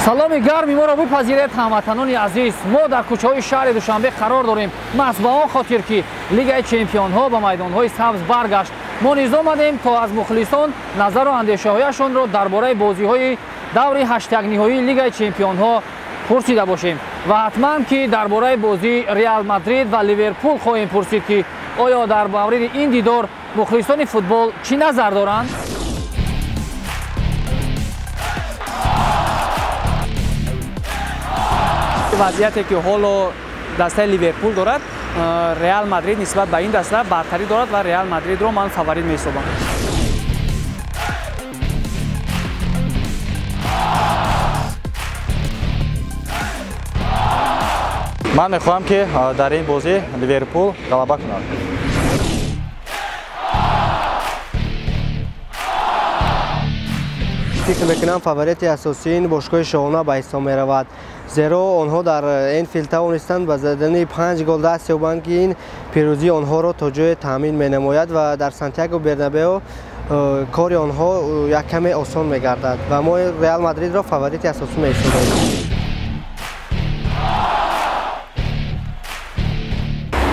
Саломи гарми моро бипазиред, ҳамватанони азиз. Мо дар кӯчаҳои шаҳри Душанбе қарор дорем, маҳз ба он хотир ки Лигаи чемпионҳо ба майдонҳои сабз баргашт. Мо низ омадем то аз мухлисон назару андешаҳояшонро дар бораи бозиҳои даври ҳаштякниҳоии Лигаи чемпионҳо пурсида бошем ва ҳатман ки дар бораи бозии Реал Мадрид ва Ливерпул хоҳем пурсид, ки оё дар мавриди ин дидор мухлисони футбол чӣ назар доранд? Вазъияте ки ҳоло дастаи Ливерпул дорад, Реал Мадрид нисбат ба ин даста бартарӣ дорад ва Реал Мадридро ман фаворит меҳисобам. Ман мехоҳам, ки дар ин бозӣ Ливерпул ғалаба кунад. Фикр мекунам, фаворити асосии ин бошгоҳи шоҳона ба ҳисоб меравад, зеро онҳо дар Энфилд тавонистанд ба задани 5 гол даст ёбанд, ки ин пирӯзии онҳоро то ҷое таъмин менамояд ва дар Сантьяго Бернабео кори онҳо як каме осон мегардад ва мо Реал Мадридро фаворити асосӣ меҳисобем.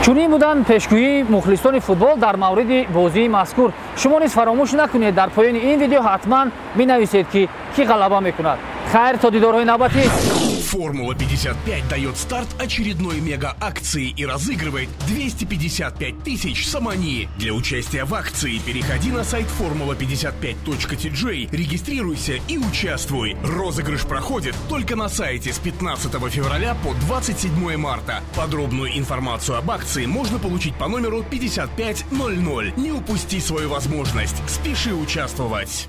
Чунин буданд пешгӯии мухлисони футбол дар мавриди бозии мазкур. Шумо низ фаромӯш накунед, дар поёни ин видео ҳатман минависед, ки кӣ ғалаба мекунад. Хайр, то дидорҳои навбатӣ. Формула 55 дает старт очередной мега-акции и разыгрывает 255 тысяч сомони. Для участия в акции переходи на сайт formula55.tj, регистрируйся и участвуй. Розыгрыш проходит только на сайте с 15 февраля по 27 марта. Подробную информацию об акции можно получить по номеру 5500. Не упусти свою возможность. Спеши участвовать.